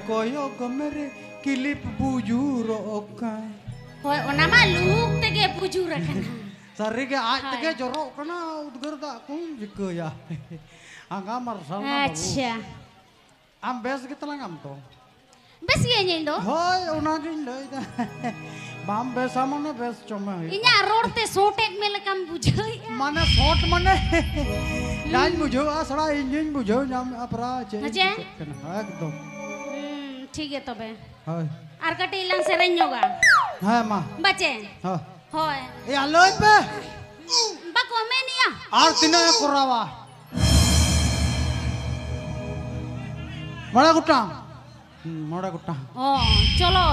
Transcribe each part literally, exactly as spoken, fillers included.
ᱠᱚᱭᱚᱜ ᱢᱮᱨᱮ ᱠᱤᱞᱤᱯ ᱵᱩᱡᱩᱨᱚᱜ ᱠᱟᱱ᱾ ᱦᱳᱭ, ᱚᱱᱟ ᱢᱟ ᱞᱩᱦᱩᱠ ᱛᱮᱜᱮ ᱵᱩᱡᱩᱨ ᱟᱠᱟᱱᱟ᱾ ᱥᱟᱹᱨᱤᱜᱮ ᱟᱡ ᱦᱳᱭ᱾ ᱛᱮᱜᱮ ᱡᱚᱨᱚᱜ ᱠᱟᱱᱟ, ᱩᱫᱽᱜᱟᱹᱨ ᱫᱟᱜ ᱠᱚᱢ ᱪᱤᱠᱟᱹᱭᱟ᱾ ᱟᱸᱜᱟ ᱢᱟᱨᱥᱟᱞ ᱱᱟ ᱵᱟᱹᱵᱩ᱾ ᱟᱪᱪᱷᱟ᱾ ᱟᱢ ᱵᱮᱥ ᱜᱮ ᱛᱟᱞᱟᱝ ᱟᱢ ᱛᱚ? ᱵᱮᱥ ᱜᱤᱭᱟᱹᱧ ᱤᱧ ᱫᱚ᱾ ᱦᱳᱭ, ᱚᱱᱟᱜᱤᱧ ᱞᱟᱹᱭᱫᱟ᱾ ᱵᱟᱢ ᱵᱮᱥᱟ ᱢᱟᱱᱮ ᱵᱮᱥ ᱪᱚᱢᱮ ᱦᱩᱭᱩᱜᱼᱟ᱾ ᱤᱧᱟᱹᱜ ᱨᱚᱲ ᱛᱮ ᱥᱚᱴ ᱮᱫ ᱢᱮ ᱞᱮᱠᱟᱢ ᱵᱩᱡᱷᱟᱹᱣᱮᱫᱼᱟ᱾ ᱢᱟᱱᱮ ᱥᱚᱴ ᱢᱟᱱᱮ ᱡᱟᱧ ᱵᱩᱡᱷᱟᱹᱣᱟ, ᱥᱟᱲᱟ ᱤᱧ ᱜᱤᱧ ᱵᱩᱡᱷᱟᱹᱣ ᱧᱟᱢᱮᱫᱼᱟ ᱯᱨᱟᱭ ᱪᱮᱫ ᱤᱧ ᱦᱮᱸᱪᱮ? ᱪᱤᱠᱟᱹᱜ ᱠᱟᱱᱟ᱾ ᱮᱠᱫᱚᱢ᱾ ᱦᱩᱸ, ᱴᱷᱤᱠ ᱜᱮ ᱛᱚᱵᱮ᱾ ᱦᱳᱭ᱾ ᱟᱨ ᱠᱟᱹᱴᱤᱡ ᱞᱟᱝ ᱥᱮᱨᱮᱧ ᱧᱚᱜᱟ᱾ ᱦᱮᱸ, ᱢᱟ᱾ ᱵᱟᱪᱮ? ᱦᱳᱭ᱾ ᱦᱳᱭ᱾ ᱮᱭᱟ, ᱞᱟᱹᱭ ᱯᱮ᱾ ᱵᱟᱠᱚ ᱢᱮᱱᱮᱜᱼᱟ᱾ ᱟᱨ ᱛᱤᱱᱟᱹᱜ ᱮ ᱠᱚᱨᱟᱣᱟ? ᱢᱚᱬᱮ ᱜᱚᱴᱟᱝ᱾ ᱦᱩᱸ, ᱢᱚᱬᱮ ᱜᱚᱴᱟᱝ᱾ ᱚ, ᱪᱚᱞᱚ᱾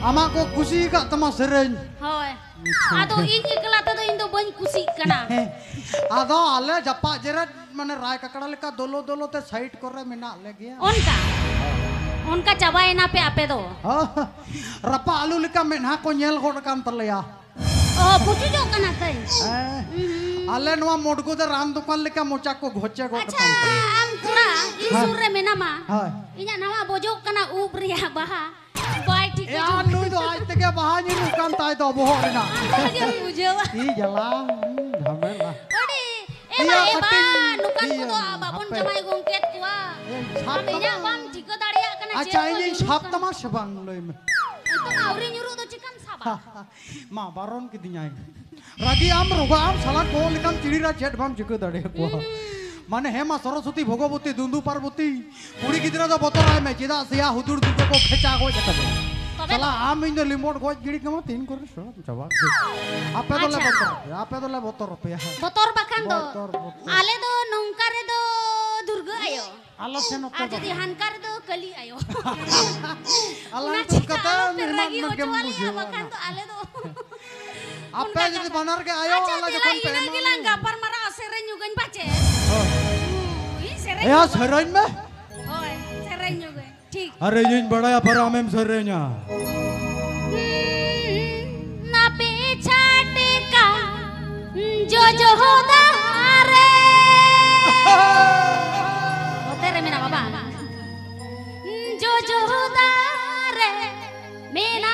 ᱟᱢᱟᱜ ᱠᱚ ᱠᱩᱥᱤ ᱟᱠᱟᱫ ᱛᱟᱢᱟ ᱥᱮᱨᱮᱧ᱾ ᱦᱳᱭ᱾ ᱟᱪᱪᱷᱟ᱾ ᱟᱫᱚ ᱤᱧ ᱮᱠᱞᱟ ᱛᱮᱫᱚ ᱤᱧ ᱫᱚ ᱵᱟᱹᱧ ᱠᱩᱥᱤᱜ ᱠᱟᱱᱟ᱾ ᱟᱫᱚ ᱟᱞᱮ ᱡᱟᱯᱟᱜ ᱡᱮᱨᱮᱫ ᱢᱟᱱᱮ ᱨᱟᱭ ᱠᱟᱠᱲᱟ ᱞᱮᱠᱟ ᱫᱚᱞᱚ ᱫᱚᱞᱚ ᱛᱮ ᱥᱟᱭᱤᱰ ᱠᱚᱨᱮ ᱢᱮᱱᱟᱜ ᱞᱮᱜᱮᱭᱟ᱾ ᱚᱱᱠᱟ? ᱚᱱᱠᱟ ᱪᱟᱵᱟᱭᱮᱱᱟ ᱯᱮ ᱟᱯᱮ ᱫᱚ? ᱦᱚᱸ, ᱨᱟᱯᱟᱜ ᱟᱹᱞᱩ ᱞᱮᱠᱟ ᱢᱮᱫᱦᱟ ᱠᱚ ᱧᱮᱞ ᱜᱚᱫ ᱟᱠᱟᱱ ᱛᱟᱞᱮᱭᱟ᱾ ᱚ, ᱯᱩᱪᱩᱡᱚᱜ ᱠᱟᱱᱟ ᱛᱟᱹᱧ᱾ ᱦᱮᱸ᱾ ᱩᱦᱩᱸ᱾ ᱟᱞᱮ ᱱᱚᱣᱟ ᱢᱚᱰᱜᱚ ᱫᱚ ᱨᱟᱱ ᱫᱚᱠᱟᱱ ᱞᱮᱠᱟ ᱢᱚᱪᱟ ᱠᱚ ᱜᱷᱚᱪᱮ ᱜᱚᱫ ᱟᱪᱪᱷᱟ, ᱟᱠᱟᱱ ᱛᱟᱞᱮᱭᱟ᱾ ᱟᱢ ᱛᱷᱚᱲᱟ ᱤᱧ ᱦᱮᱸ᱾ ᱥᱩᱨ ᱨᱮ ᱢᱮᱱᱟᱢᱟ᱾ ᱦᱳᱭ᱾ ᱤᱧᱟᱹᱜ ᱱᱟᱣᱟ ᱵᱚᱡᱚᱜ ᱠᱟᱱᱟ ᱩᱵ ᱨᱮᱭᱟᱜ ᱵᱟᱦᱟ᱾ ᱵᱟᱭ ᱴᱷᱤᱠ ᱮᱭᱟ, ᱦᱤᱡᱩᱜ᱾ ᱱᱩᱭ ᱫᱚ ᱟᱡ ᱛᱮᱜᱮ ᱵᱟᱦᱟ ᱧᱩᱨᱩᱜ ᱠᱟᱱ ᱛᱟᱭ ᱫᱚ ᱵᱚᱦᱚᱜ ᱨᱮᱱᱟᱜ᱾ ᱟᱢ ᱛᱮᱜᱮᱢ ᱵᱩᱡᱷᱟᱹᱣᱟ᱾ ᱤ ᱡᱟᱞᱟ, ᱦᱩᱸ, ᱡᱷᱟᱢᱮᱞᱟ᱾ ᱟᱹᱰᱤ, ᱮ ᱤᱭᱟᱹ ᱵᱟ, ᱮ ᱵᱟ, ᱠᱟᱹᱴᱤᱡ, ᱱᱚᱝᱠᱟᱱ ᱤᱭᱟᱹ, ᱠᱚᱫᱚ ᱵᱟᱵᱚᱱ ᱦᱟᱯᱮ᱾ ᱡᱟᱶᱟᱭ ᱜᱚᱝᱠᱮ ᱠᱚᱣᱟ᱾ ᱮ, ᱥᱟᱵ ᱟᱢ ᱤᱧᱟᱹᱜ ᱛᱟᱢᱟ᱾ ᱵᱟᱢ ᱪᱤᱠᱟᱹ ᱫᱟᱲᱮᱭᱟᱜ ᱠᱟᱱᱟ, ᱟᱪᱪᱷᱟ, ᱪᱮᱫ ᱠᱚ ᱤᱧᱤᱧ ᱧᱩᱨᱩᱜ ᱥᱟᱵ ᱠᱟᱱᱟ? ᱛᱟᱢᱟ ᱥᱮ ᱵᱟᱝ, ᱞᱟᱹᱭ ᱢᱮ᱾ ᱱᱤᱛᱚᱜ ᱢᱟ ᱟᱹᱣᱨᱤ ᱧᱩᱨᱩᱜ ᱫᱚ ᱪᱤᱠᱟᱹᱢ ᱥᱟᱵᱟ? ᱢᱟ, ᱵᱟᱨᱚᱱ ᱠᱤᱫᱤᱧᱟᱭ᱾ ᱨᱟᱹᱜᱤ ᱟᱢ, ᱨᱚᱜᱟ ᱟᱢ, ᱥᱟᱞᱟ ᱠᱚ ᱞᱮᱠᱟᱢ ᱪᱤᱲᱤᱨᱟ, ᱪᱮᱫ ᱵᱟᱢ ᱪᱤᱠᱟᱹ ᱫᱟᱲᱮᱭᱟᱠᱚᱣᱟ᱾ ᱦᱩᱸ᱾ ᱢᱟᱱᱮ, ᱦᱮᱸ ᱢᱟ, ᱥᱚᱨᱚᱥᱚᱛᱤ, ᱵᱷᱚᱜᱚᱵᱚᱛᱤ, ᱫᱩᱱᱫᱩ ᱯᱟᱨᱵᱚᱛᱤ, ᱠᱩᱲᱤ ᱜᱤᱫᱽᱨᱟᱹ ᱫᱚ ᱵᱚᱛᱚᱨᱟᱭ ᱢᱮ, ᱪᱮᱫᱟᱜ ᱥᱮᱭᱟ ᱦᱩᱫᱩᱲ ᱫᱩᱨᱜᱟᱹ ᱠᱚ ᱠᱷᱮᱪᱟ ᱜᱚᱡ ᱟᱠᱟᱫᱮ᱾ ᱛᱚᱵᱮ ᱥᱟᱞᱟ, ᱫᱚ? ᱟᱢ ᱤᱧ ᱫᱚ ᱞᱤᱢᱚᱴ ᱜᱚᱡ ᱜᱤᱲᱤ ᱠᱟᱢᱟ, ᱛᱤᱱ ᱠᱚᱨᱮ ᱥᱟᱞᱟᱢ ᱪᱟᱵᱟ ᱠᱮᱫ᱾ ᱟᱯᱮ ᱫᱚᱞᱮ ᱟᱪᱪᱷᱟ᱾ ᱵᱚᱛᱚᱨ ᱟᱯᱮᱭᱟ, ᱟᱯᱮ ᱫᱚᱞᱮ ᱵᱚᱛᱚᱨ ᱟᱯᱮᱭᱟ᱾ ᱵᱚᱛᱚᱨ ᱵᱟᱠᱷᱟᱱ ᱫᱚ᱾ ᱵᱚᱛᱚᱨ, ᱵᱚᱛᱚᱨ᱾ ᱟᱞᱮ ᱫᱚ ᱱᱚᱝᱠᱟ ᱨᱮᱫᱚ ᱫᱩᱨᱜᱟᱹ ᱟᱭᱳ᱾ ᱟᱞᱚ ᱥᱮᱱᱚᱜ ᱟᱨ ᱯᱮ ᱡᱩᱫᱤ ᱵᱟᱠᱷᱟᱱ᱾ ᱦᱟᱱᱠᱟ ᱨᱮᱫᱚ ᱠᱟᱹᱞᱤ ᱟᱭᱳ᱾ ᱟᱞᱟᱝ ᱚᱱᱟ ᱫᱚ ᱪᱤᱠᱟ ᱠᱟᱛᱷᱟ ᱟᱞᱚᱯᱮ ᱢᱮᱦᱢᱟᱱ ᱨᱟᱹᱜᱤ ᱢᱮᱱᱛᱮᱢ ᱦᱚᱪᱚᱣᱟᱞᱮᱭᱟ, ᱵᱩᱡᱷᱟᱹᱣᱟ ᱵᱟᱠᱷᱟᱱ ᱚᱱᱟ᱾ ᱫᱚ ᱟᱞᱮ ᱫᱚ ᱟᱯᱮ ᱚᱱᱠᱟ ᱡᱩᱫᱤ ᱠᱟᱛᱷᱟ᱾ ᱵᱟᱱᱟᱨ ᱜᱮ ᱟᱭᱳ, ᱟᱪᱪᱷᱟ, ᱟᱞᱮ ᱫᱮᱞᱟ, ᱡᱚᱠᱷᱚᱱ ᱯᱮ ᱤᱱᱟᱹ ᱮᱢᱟ ᱜᱮᱞᱟᱝ ᱞᱮᱭᱟ᱾ ᱜᱟᱯᱟᱞ ᱢᱟᱨᱟᱜᱼᱟ, ᱥᱮᱨᱮᱧ ᱧᱚᱜᱟᱹᱧ ᱯᱟᱪᱮ᱾ ᱦᱳᱭ᱾ ᱦᱩᱭ, ᱥᱮᱨᱮᱧ ᱮᱭᱟ, ᱧᱚᱜᱟᱹᱧ᱾ ᱥᱮᱨᱮᱧ ᱢᱮ᱾ ᱦᱳᱭ, ᱥᱮᱨᱮᱧ ᱧᱚᱜᱟᱹᱧ᱾ ᱴᱷᱤᱠ᱾ ᱟᱨᱮ, ᱤᱧᱤᱧ ᱵᱟᱲᱟᱭᱟ, ᱯᱟᱨᱟ ᱟᱢᱮᱢ ᱥᱮᱨᱮᱧᱟ᱾ ᱦᱩᱸ, ᱟᱯᱮ ᱪᱷᱟᱴᱠᱟ ᱡᱚᱡᱚ ᱫᱟᱨᱮ᱾ ᱱᱚᱛᱮ ᱨᱮ ᱢᱮᱱᱟᱜ ᱵᱟᱵᱟ᱾ ᱡᱚᱡᱚ ᱯᱮ